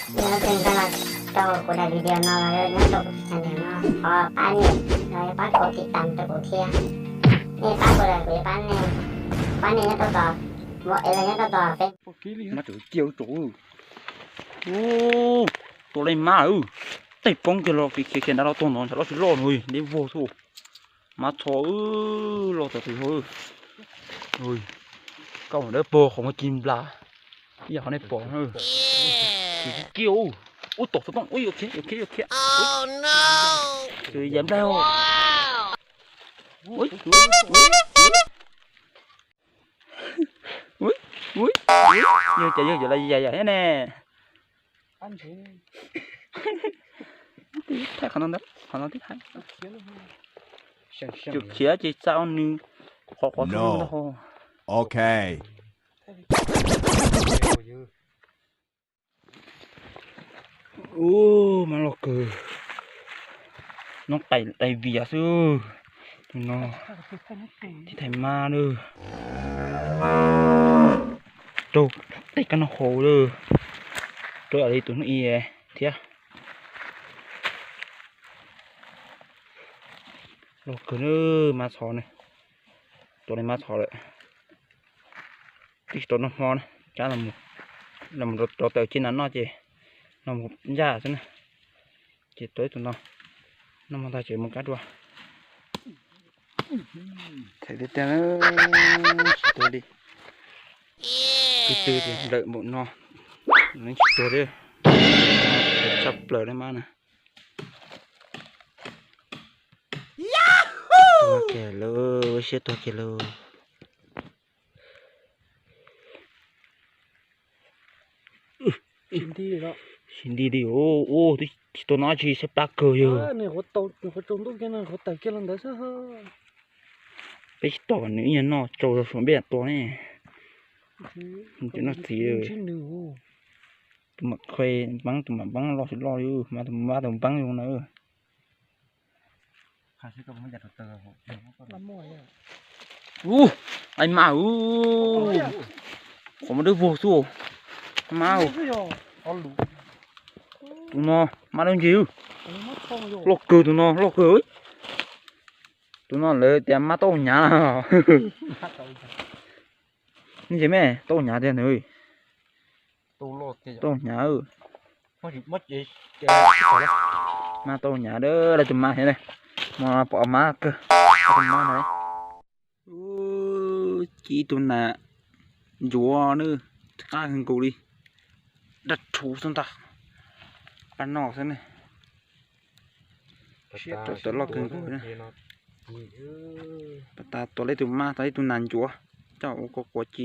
Yog leej twg nco los rau kuv daim video no los nyob rau kuv tus channel no, thov pab nias los yog pab kom tiv tam rau kuv thiab. Nej pab kuv lawm kuv yuav pab nej, pab nej nyob rau tom, es los nyob rau tom Facebook. Tua li mas, tej poob kiag los khiav khiav nrad los tuag no, ntshav loj tsis loj no, deb vog xwb. Mab txho loj tag tus yog. Koj dawb paug qhov muag ci nplas, ib yam qhov nej pom. Kiag ub tom xov tooj, ub yuav khiav yuav khiav yuav khiav. Tus yam nplaig. Yog cas yog yuav los yam yam thiab ne. Thaij qhov no ntawd, qhov no twb thaij. Tsuas khiav ces txav nws qhov qhov ntag. Ok. Ub, mab loj kawg. Noob qais dai vias xwb. Tus no tib thais mab lawm. Raug tej kab noj hau lawm. Raug li tus hnub i thiab. Loj kawg na, mab txho ne. Tua li mab txho lawm. Twb tsis tau noj hmo na, cab los mus rau taws cia nas noj ces los mus ncaj xwb na. Ces tua ib tug no, noj hmo tag ces mus kab dua. Thaij tiag tiag, tsis tuag li. Kwv tw ces nplawm npaum no, tsis tuag li. Tshaj plaws li mab na. Tuag kiag lauj, siab tuag kiag lauj. Sib nti li, ub, twb tsis tau noj tsis saib plab kawg yog. Peb tsis tos kom nws ib nyuag noj tsau rau suav npej tua ne. Tus noj txiv, tus mam qhe npaab, tus mam npaab loj tsis loj li, mas tus mab tus npaab zoo na. Ub, ai mas, qhov muag dawb vog xwb, mas tus no mas dawb ntse, loj kawg tus no, loj kawg. Tus no lawv tias mab tau hnyav. Nej ntsia me, tau hnyav tiag nws. Tau hnyav. Mas tau hnyav, lawv tus mab thiab, mas pom mab kawg, tus mab no. Ci ib tug nas ntsuav na, qab kawg nkaus li, daj rhuv xwb ntag, pab noj xwb ne. Tawm loj kawg nkaus. Pas tas tua ib tug mab, tua ib tug nas ntsuav coj ua kua kua ci.